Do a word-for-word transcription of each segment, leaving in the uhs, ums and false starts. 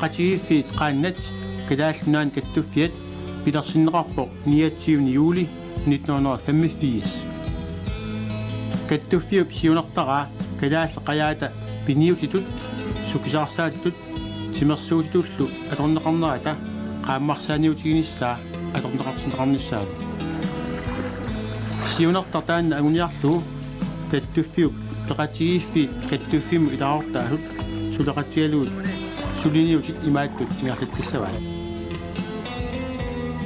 Eqqatigiiffiit Qaannat Kalaallit Nunaanni Kattuffiat pilersinneqarpoq niogtyvende juli nitten hundrede og femogfirs. Kattuffiup siunertaraa Kalaallit Qajaata piniutitut, sukisaarsaatitut, timersuutitullu atorneqarnerata qaammarsaaniutiginissaa atorneqartinneqarnissaalu. Siunertaq taanna anguniarlugu Kattuffiup Peqatigiiffiit kattuffimmut ilaasortaasut suleqatigalugit suliniutit imaattut ingerlattassavaat: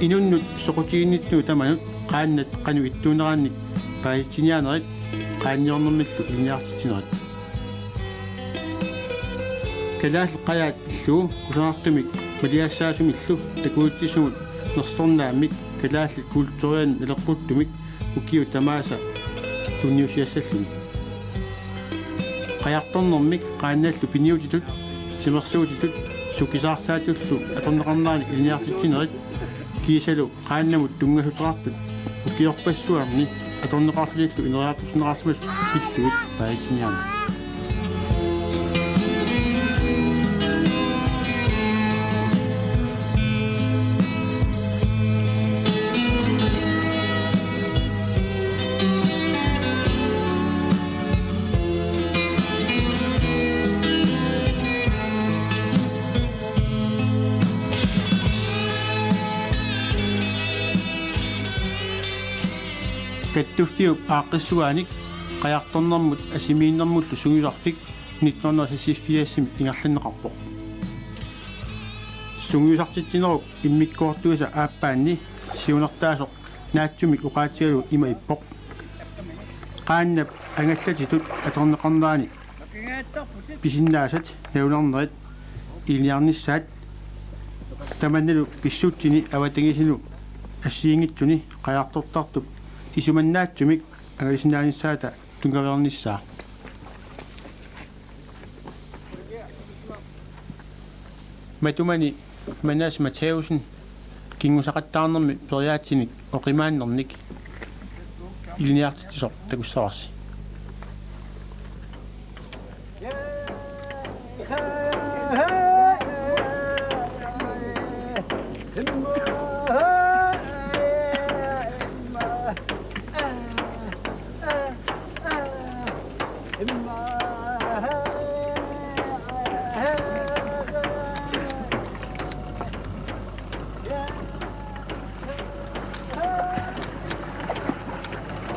Inunnut soqutiginnittut tamanut qaannat qanoq ittuunerannik paasitsiniaanerit qaanniornermillu ilinniartitsinerit. Kalaallit Qajaat illugu kusanartumik maliassaasumillu takuitsisumut nersornaammik kalaallit kulturianut naleqquttumik ukiut tamaasa tunniussiassalluni. Qajartornermik qaannallu piniutitut, timersuutitut, sukisaarsaatitullu atorneqarneranik ilinniartitsinerit kiisalu qaannamut tunngassuteqartut ukiorpassuarni atorneqarlutillu ineriartortinneqarsimasut pillugit paasitsiniaaneq. Kattuffiup aaqqissugaanik qajartornermut asimiinnermullu sungiusarfik nitten hundrede og seksogfirsimi ingerlanneqarpoq. Sungiusartitsinerup immikkoortuisa aappaanni siunertaasoq naatsumik oqaatigalugu ima ippoq: Qaannap angallatitut atorneqarnerani pisinnaasat nalunarnerit ilinniarnissaat, tamannalu pissutsini avatangiisinut assigiinngitsuni qajartortartup isumannaatsumik angalasinnaanissaata tunngaveernissaa. Matumani Manas Mathæussen kinngusaqattaarnermi periaatsinik oqimaannernik ilinniartitsisoq takussavarsi.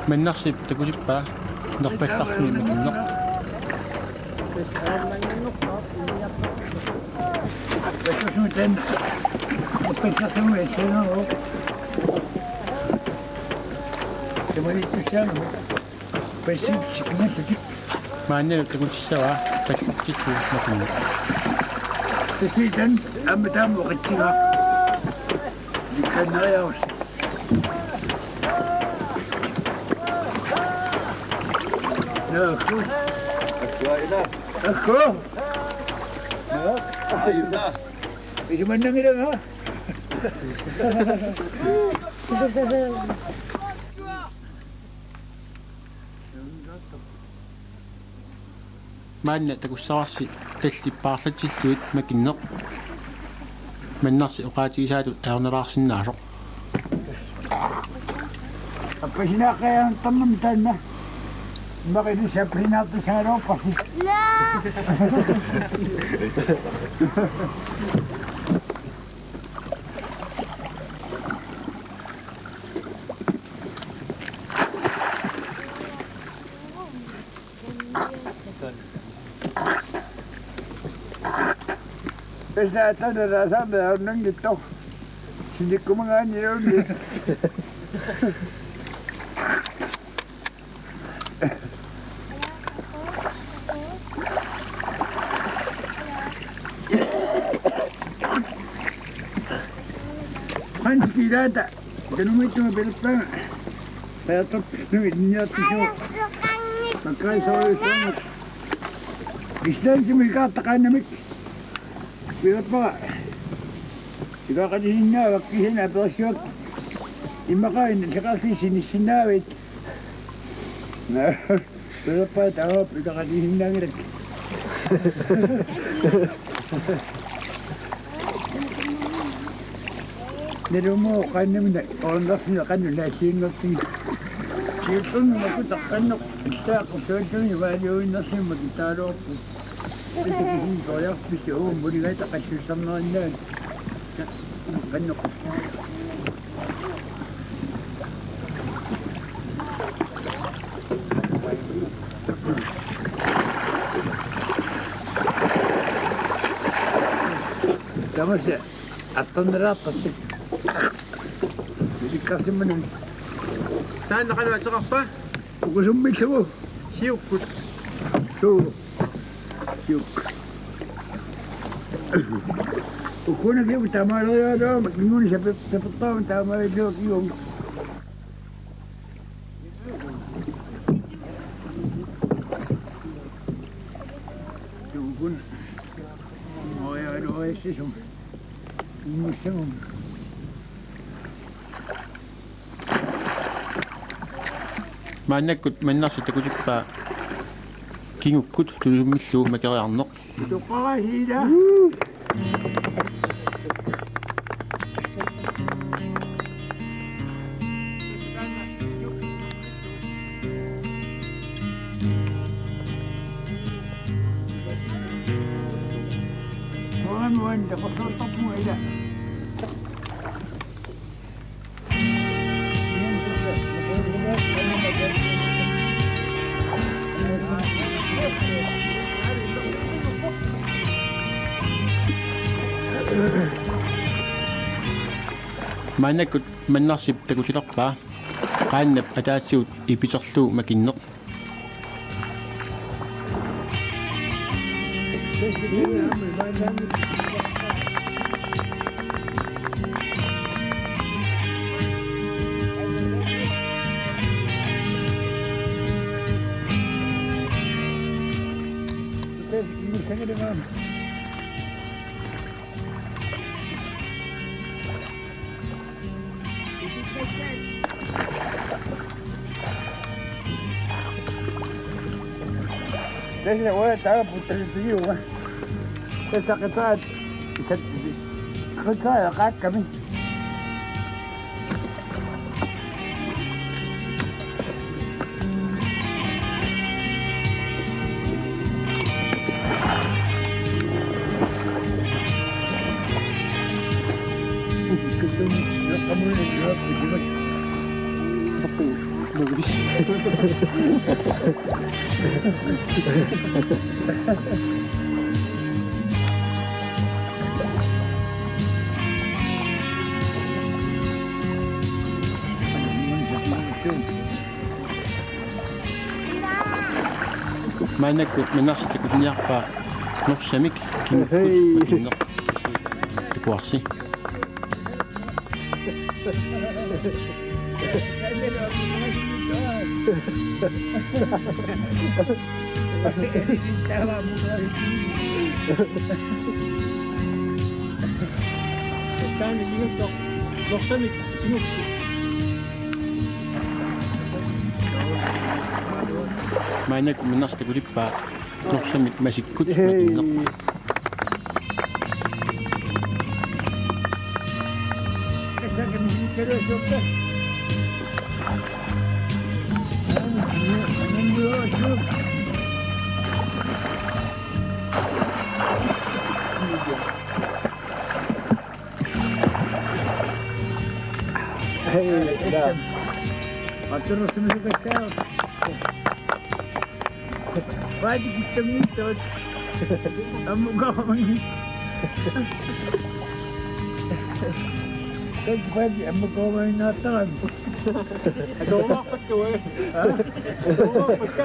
Mannarsip takusippaa nerpallarluni makinneq. Passusuutan uppassersugu assaneru. Tamanittussaanu. Passit sikimallutik. Maannalu takutissavaa pallertillugu makinneq. Tasiitan aamma taama oqitsinga. Likkanneriarus. Naakku. Akku. Isumannanngilanga. Maanna takussavarsi tallip paarlatsillugit makinneq. Mannarsi oqaatigisaatut ajornalaarsinnaasoq. Appasinaaqqiaannartarnermi taanna. Immaqa ilissi appasinaartassagaluarparsi. Tassa aatsaat nalaasarneq ajornanngitsoq. Sinikkumangaanniluunniit. Hans Pilata. Tanumiittunga pilerpaanga. Ajortorput ilinniartissavaa. Makkarisoriussaanga. Islandimi ikaartaqaannamik. Pilerpara. Ilaqatigiinnaavakka kisianni aperissuakka. Immaqa innassaqarsi sinissinnaavit. Pilerpara taava ilaqatigiinnaanngilakka. Nalumoorpoq qanimina ornarsinna qanunaalliunnertigu. Siullermik makutaq qanoq illaaqqusuulluni vaaliuinnersimma kitaaloorpu. Isakisiin kooriarpisi uumuligaita qallussarnerinnaat. Qanoq. Tamassa. Attornalaartartik. Ilikkarsimmanani. Taanna qanoq ateqarpa? Ukusummillugu. Siukkut. Suu. Siuk. Ukuna kiu taamaaleriaraluarama, kinguni sape-, sapertarama taamaaleriaraluarama. Ukuna. Oi, oi, oi, sisum. Ingussagum. Maannakkut Mannarsip takutippaa kingukkut tulusummillugu makeriarneq. Toqqarasiila. Nuan, nuan, takorloortarpunga ila. Maannakkut Mannarsip takutilerpaa qaannap ataasigut ipiterlugu makinneq. Tassa uanga taava puttalitsigiuga. Tassa qitaat sat-, qitaat qaakkami. Maannakkut Mannarsip takutiniarpaa norsamik kingukkut makinneq. Takuarsi. Maannakkut Mannarsip takutippaa norsamik masikkut makinneq. Hej, da. Atorsimasukassaagut. Paati kittammiittoq. Ammukaamangi. Kaikki paati ammukaamangi naattarami. Atuumaarpakka uanga. Ha? Atuumaarpakka.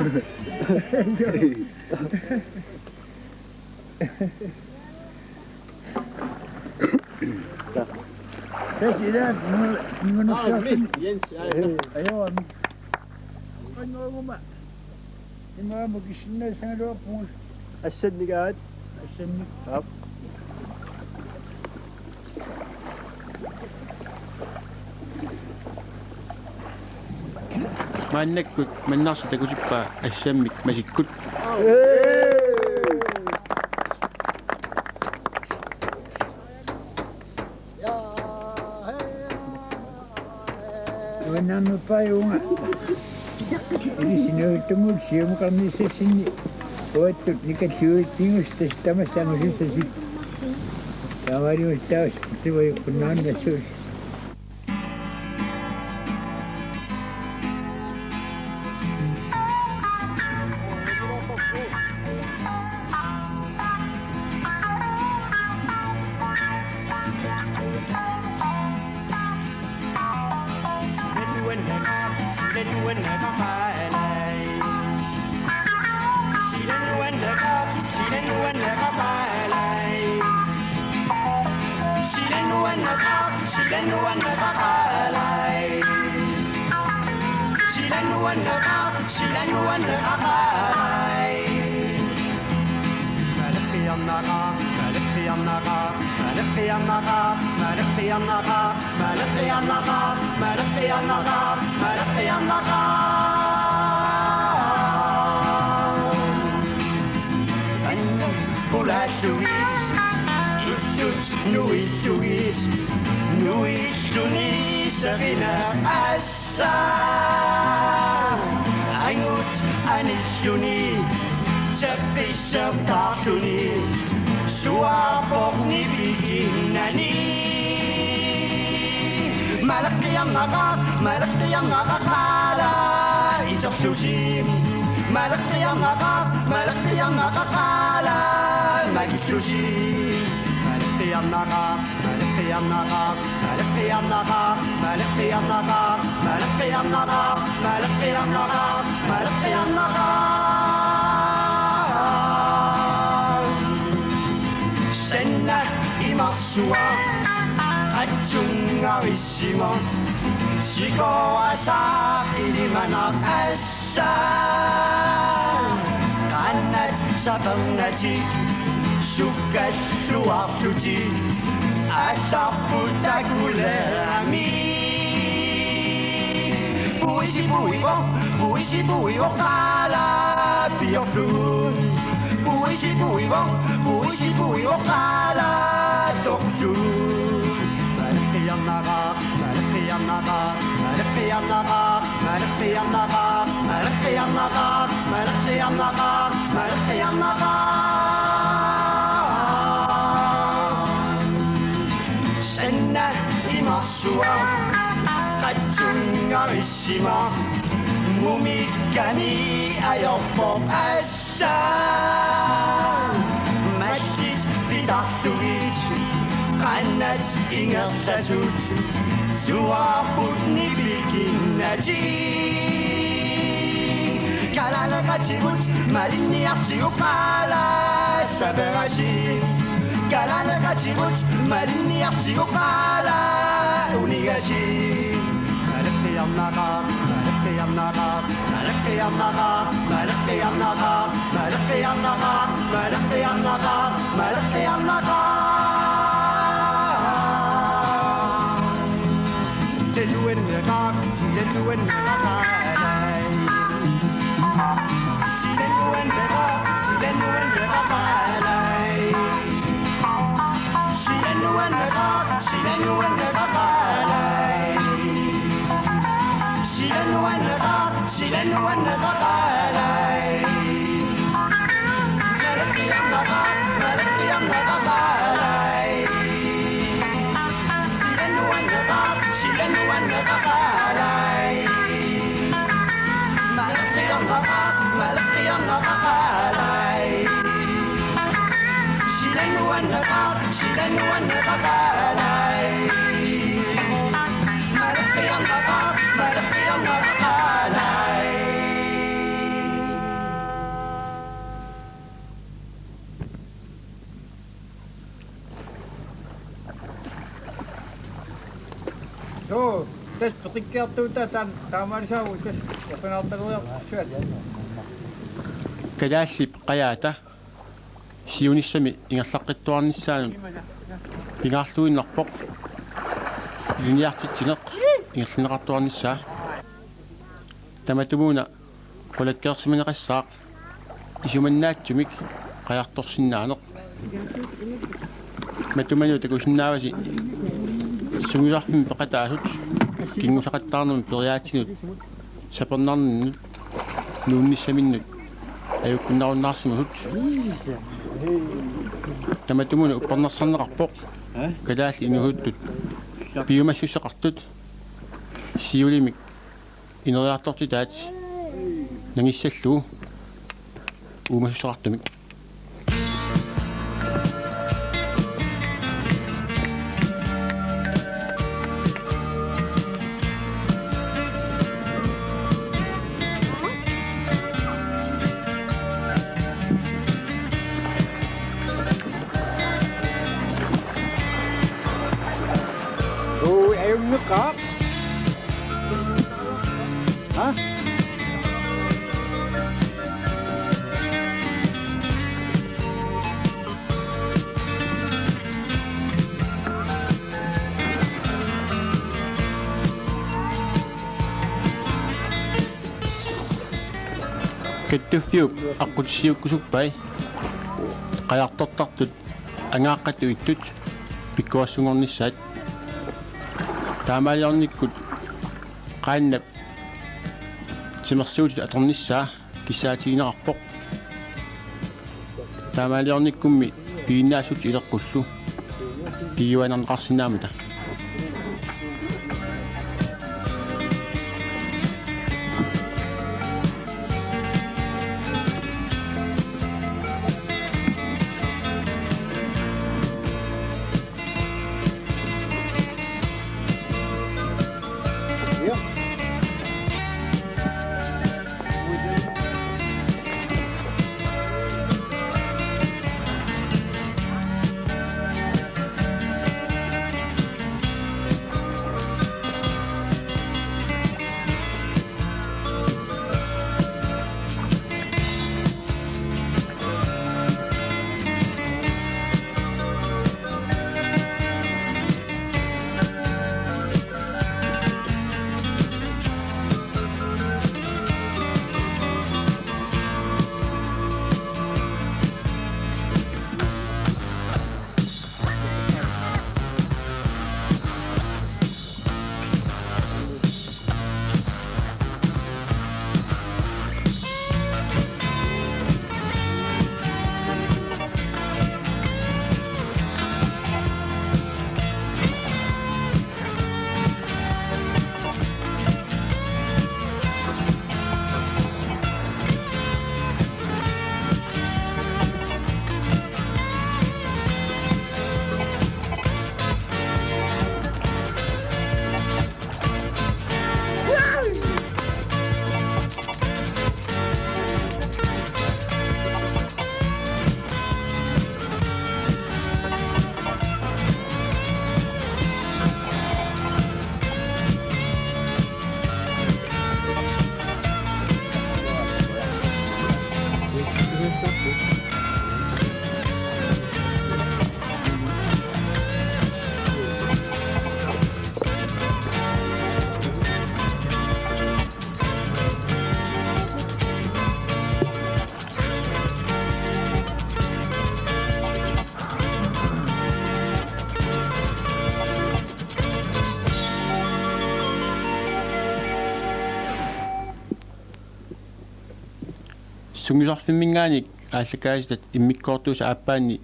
Tassa ilaat, nu-, nuannersiorfik. Jens, ja, ja. Ajoramik. Qanoq-uma. Imaamma kisinnaasagaluarpugut. Assannik aat. Assannik. Aap. Maannakkut Mannarsip takutippaa assammik masikkut. Aamma paajunga. Ilisinuutumut siumukarnissassinni uattut nikalluutsigus tassa tamassaangusussasik. Taamaaliuttaas tivajukunnaannassuus. Pulaallugit illut nuillugit nuilluni serinaqassaq. Angut anilluni teqqissertaarluni suaarpoq nipikinnani. Maleqqiarnaqaaq, maleqqiarnaqaaq qaala iterlusi. Maleqqiarnaqaaq, maleqqiarnaqaaq qaala makillusi. Maleqqiarnaqaaq, maleqqiarnaqaaq, maleqqiarnaqaaq, maleqqiarnaqaaq, maleqqiarnaqaaq, maleqqiarnaqaaq, maleqqiarnaqaaq. Sanna imarsuaq qatsunngarissimavoq, sikorasaaq ilimanaqassaq. Qanat sapernatik sukkalluarlutik aallarput takulerami. Puisi puivoq, puisi puivoq qaala piorlugu. Puisi puivoq, puisi puivoq qaala torlugu. Maleqqiarnaqaaq, maleqqiarnaqaaq, maleqqiarnaqaaq, maleqqiarnaqaaq, maleqqiarnaqaaq, maleqqiarnaqaaq, maleqqiarnaqaaq. Sanna imarsuaq qatsunngarissimavoq, mumikkami ajorpoq assaq. Mallit pitarlugit qanat ingerlasut suaarput nipikinnatik. Kalaaleqatigut malinniartigu qaala saperasi. Kalaaleqatigut malinniartigu qaala unigasi. Maleqqiarnaqaaq, maleqqiarnaqaaq, maleqqiarnaqaaq, maleqqiarnaqaaq, maleqqiarnaqaaq, maleqqiarnaqaaq, maleqqiarnaqaaq. Silanuannaqaaq, silanuannaqaaq. Silanuannaqaaq, silanuannaqaaq. Silanuannaqaaq, silanuannaqaaq. Silanuannaqaaq, silanuannaqaaq. Maleqqiarnaqaaq, maleqqiarnaqaaq. Silanuannaqaaq, silanuannaqaaq. Maleqqiarnaqaaq, maleqqiarnaqaaq. Silanuannaqaaq, silanuannaqaaq. Maleqqiarnaqaaq, maleqqiarnaqaaq. Suu, tassa peqikkiartuutaa taan-, taamaalisaavoq tassa oqinartaleriarsuat. Kalaallip qajaata siunissami ingerlaqqittuarnissaanut pingaarluinnarpoq ilinniartitsineq ingerlanneqartuarnissaa. Tamatumuuna qulakkeersimaneqassaaq isumannaatsumik qajartorsinnaaneq. Matumanuut takusinnaavasi sungiusarfimmi peqataasut kinngusaqattaarnermi periaatsinut sapernarninnut nuunnissaminnut ajukkunnarunnaarsimasut. Tamatumuuna uppernarsarneqarpoq kalaallit inuusuttut piumassuseqartut siulimik ineriartortitaat nangissallugu uumassuseqartumik. Uu, ajunngilaq. Ha? Kattuffiup aqqutissiuukkusuppai qajartortartut angaaqqat uittut pikkorissunngornissaat. Taamaaliornikkut qaannap timersuutitut atornissaa kissaatigineqarpoq. Taamaaliornikkummi piginnaassutsip ileqqullu pigiuaannarneqarsinnaammata. Sungiusarfimminngaanniit aallakaatitat immikkoortuusut aappaanni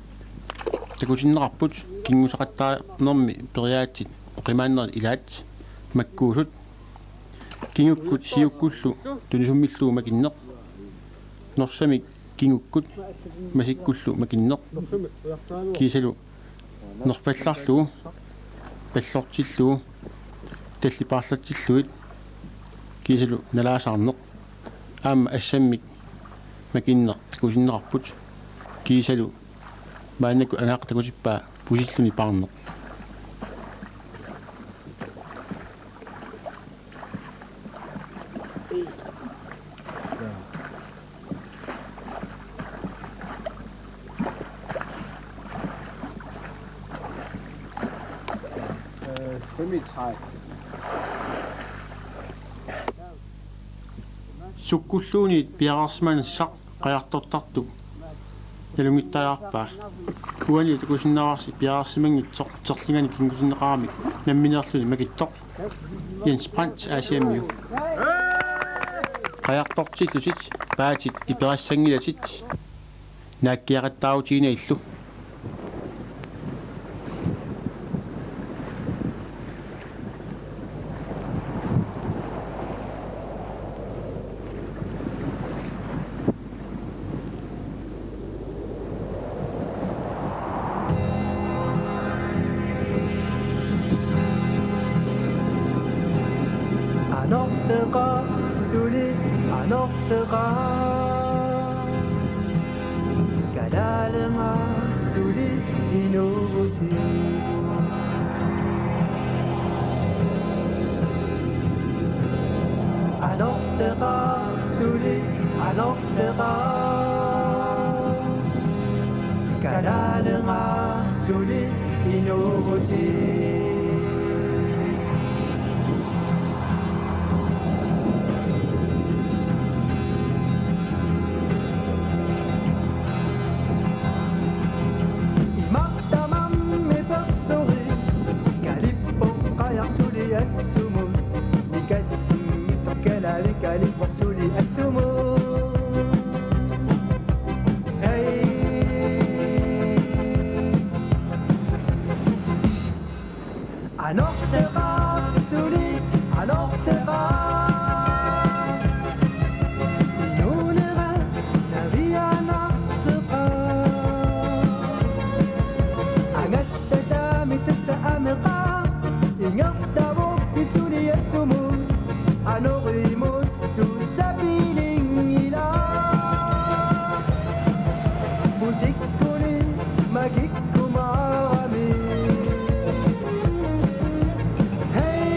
takutinneqarput kinngusaqattaarnermi periaatsit oqimaannerit ilaat makkuusut: kingukkut siukkullu tunisummillugu makinneq, norsamik kingukkut masikkullu makinneq, kiisalu nerfallarlugu, pallortillugu, tallipaarlatsillugit, kiisalu nalaasaarneq. Aamma assammik makinneq takutinneqarput, kiisalu maannakkut angaaqqat takutippaa pusilluni paarneq. Sukkulluunniit piareersimanassaq qajartortartup Nalunngittariaqarpaa. Uani takusinnaavarsi piareersimanngitsoq terlingani kingusinneqaramik nammineerluni makittoq. Jens Brandt, A C M U. Qajartortillutit paatit iperissanngilatit. Naakkiaqattaarutigineq illu. Anorteqaaq suli, anorteqaaq. Kalaalingaaq suli inuuguti. Anorteqaaq suli, anorteqaaq. Kalaalingaaq suli inuuguti. Imaq tamarmi persori, kalippoq qajaq suli assumut. Ikallunngisoq kalaallit kalippoq suli assumut. Hey. Anorteqaaq suli, anorteqaaq. Inuunera navianarseqaaq. Angallattaami tassa ameqaaq. Ingerlavoq suli assumut. Anorimut tussapilinngilaq. Musikkuni makikkumaarami. Hey!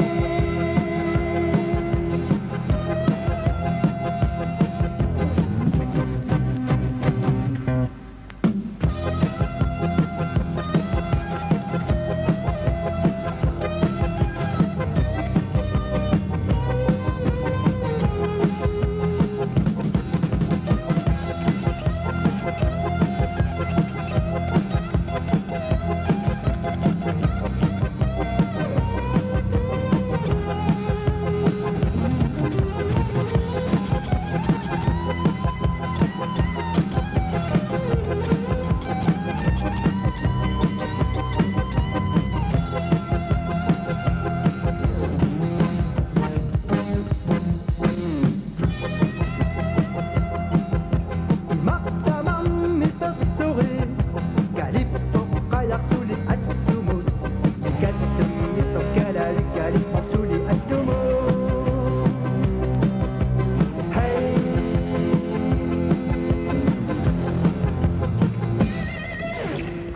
Imaq tamarmi persori, kalippoq qajaq suli assumut. Ikallunngisoq kalaallit kalippoq suli assumut. Hey.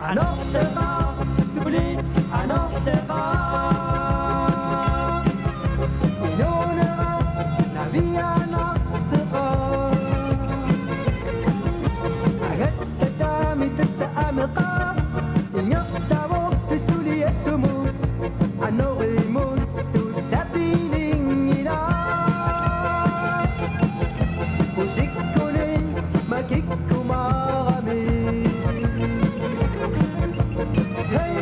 Anorteqaaq suli, anorteqaaq. Inuunera navianarseqaaq. Angallattaami tassa ameqaaq. Ingerlavoq suli assumut. Anorimut tussapilinngilaq. Musikkuni makikkumaarami. Hey!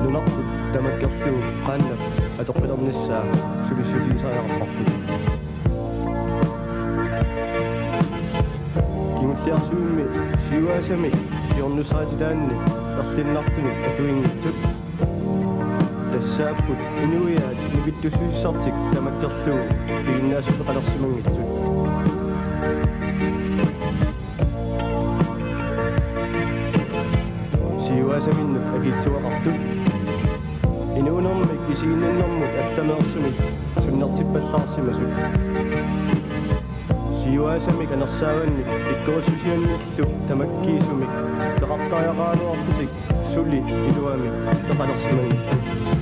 Nunarput tamakkerlugu qaannap atoqqilernissaa sulissutigisariaqarparput. Siarsummi siuaasamik hjørnussaatitaanni erlinnartunik atuinngitsut. Tassaapput inuiaat nipittussuussisartik tamakkerlugu piginnaassuseqalersimanngitsut. Siuaasaminnut akiitsuaqartut. Inuunermik isiginninnermut allameersumik sunnertippallaarsimasut. Siuaasamik anersaavannik pikkorissusiannillu tamakkiisumik peqartariaqaraluarlutik suli iluamik peqalersimanngitsut.